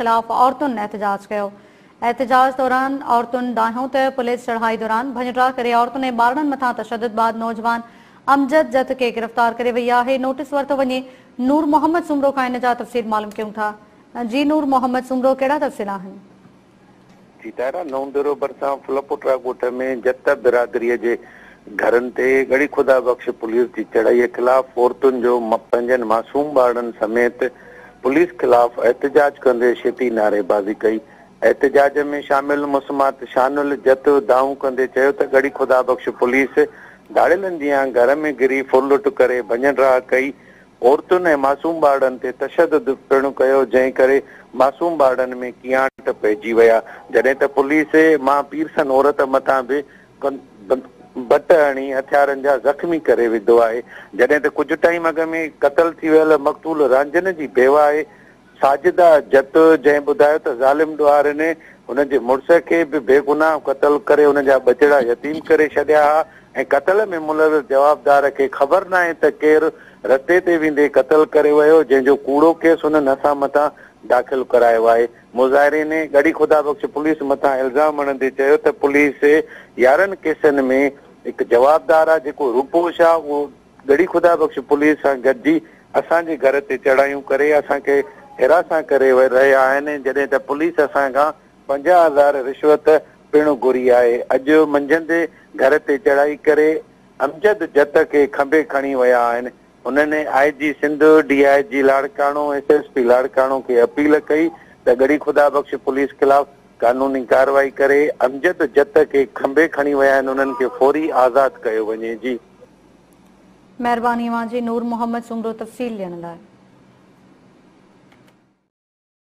خلاف عورتن احتجاج ڪيو. احتجاج دوران عورتن دانهيو ته پوليس چڙهائي دوران ڀڃ ڊاهه ڪري عورتن ۽ ٻارڙن مٿان تشدد بعد نوجوان امجد جت کي گرفتار ڪري وئي آهي، نوٽيس ورتو وڃي. نور محمد سومرو کان ان جا تفصيل معلوم ڪيون ٿا. جي نور محمد سومرو ڪهڙا تفصيل آهن؟ جي طاهره، نئون ديرو ڀرسان ڦلپوٽرا ڳوٺ ۾ جت برادريء جي گهرن تي ڳڙهي خدا بخش پوليس جي چڙهائيء خلاف عورتن جو پنهنجن معصوم ٻارڙن سميت پوليس خلاف احتجاج ڪندي شيتي نعريبازي ڪئي. احتجاج ۾ شامل مسمات شانل جت دانهون ڪندي چيو ته ڳڙهي خدا بخش پوليس ڌاڙيلن جيان گهر ۾ گهري ڦرلٽ ڪري ڀڃ ڊاهه ڪئي، عورتن ۽ معصوم ٻارڙن تي تشدد پڻ ڪيو جنهن ڪري معصوم ٻارڙن ۾ ڪيانٽ پئجي ويا جڏهن ته پوليس مان پيرسن عورت مٿان به بٽ هڻي هٿيارن جا زخمي ڪري وڌو آهي جڏهن ته ڪجهه ٽائيم اڳ ۾ قتل ٿي ويل مقتول رانجهن جي بيوه آهي ساجده جت جنهن ٻڌايو ته ظالم ڏوهارين هن جي مڙس کي به بيگناهه قتل ڪري هن جا ٻچڙا يتيم ڪري ڇڏيا ها ۽ قتل ۾ ملوث جوابدار کي خبر ناهي ته ڪير رستي تي ويندي قتل ڪري ويو جنهن جو ڪوڙو ڪيس هنن اسان مٿان داخل ڪرايو آهي. مظاهرين ڳڙهي خدا بخش پوليس مٿان الزام هڻندي چيو ته پوليس 11 ڪيسن ۾ هڪ جوابدار آهي جيڪو روپوش آهي اهو ڳڙهي خدا بخش پوليس سان گڏجي اسان جي گهر تي چڙهايون ڪري اسان کي هراسان ڪري رهيا آهن جڏهن ته پوليس اسان کان 50,000 رشوت پڻ گهري آهي اڄ منجهند گهر تي چڙهائي ڪري امجد جت کي کنڀي کڻي ويا آهن هنن I G Sindh, D I G Larkana, S S P Larkana کي اپيل ڪئي ته ڳڙهي خدا بخش پوليس خلاف قانوني ڪارروائي ڪري امجد جت کي کنڀي کڻي ويا آهن انهن کي فوري آزاد ڪيو وڃي جي. مهرباني اوهان جي نور محمد سومرو تفصيل ڏيڻ لاء.